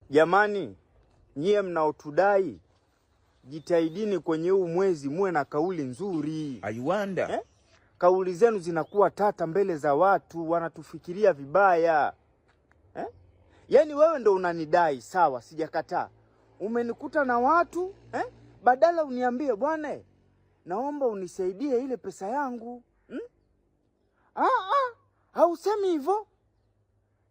Jamani, nyie mnaotudai jitahidini kwenye huu mwezi muwe na kauli nzuri. I wonder. Eh? Kauli zenu zinakuwa tata mbele za watu, wanatufikiria vibaya eh? Yaani wewe ndo unanidai, sawa, sijakataa. Umenikuta na watu eh? Badala uniambie bwana, naomba unisaidie ile pesa yangu hmm? Ah, ah, hausemi hivyo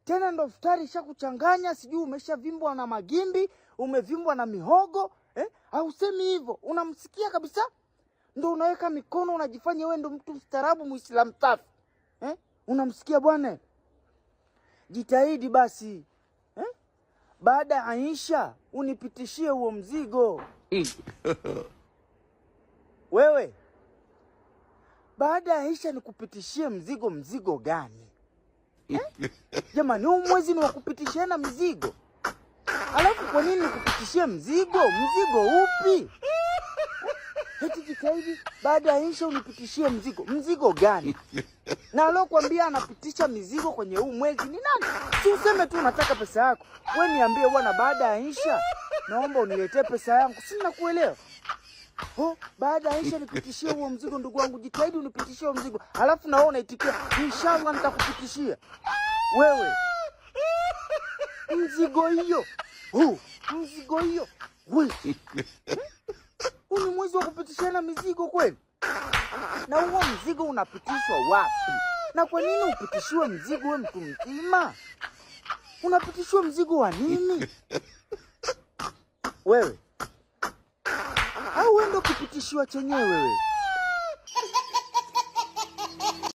tena, ndo futari ishakuchanganya, sijui umeshavimbwa na magimbi, umevimbwa na mihogo eh? Hausemi hivyo, unamsikia kabisa, ndo unaweka mikono, unajifanya wewe ndo mtu mstaarabu, Muislamu safi eh? Unamsikia bwana, jitahidi basi eh? Baada ya Aisha unipitishie huo mzigo wewe. Baada ya Aisha nikupitishie mzigo, mzigo gani eh? Jamani, huu mwezi ni wa kupitishiana mizigo, alafu kwa nini nikupitishie mzigo? Mzigo upi? Eti jitahidi baada ya Aisha unipitishie mzigo. Mzigo gani? Na alokuambia anapitisha mizigo kwenye huu mwezi ni nani? Si useme tu unataka pesa yako. We niambie bwana, baada ya Aisha naomba uniletee pesa yangu. Si nakuelewa. Oh, baada ya Aisha nipitishie huo mzigo ndugu wangu, jitahidi unipitishie huo mzigo. Alafu na wewe unaitikia inshallah nitakupitishia. Wewe mzigo hiyo. Huu, mzigo hiyo. Wewe. Huu ni mwezi wa kupitishana mizigo kweli? Na huo mzigo unapitishwa wapi? Na kwa nini upitishiwe mzigo we mtu mzima? Unapitishiwa mzigo wa nini? Wewe au wewe ndo kipitishiwa chenyewe wewe?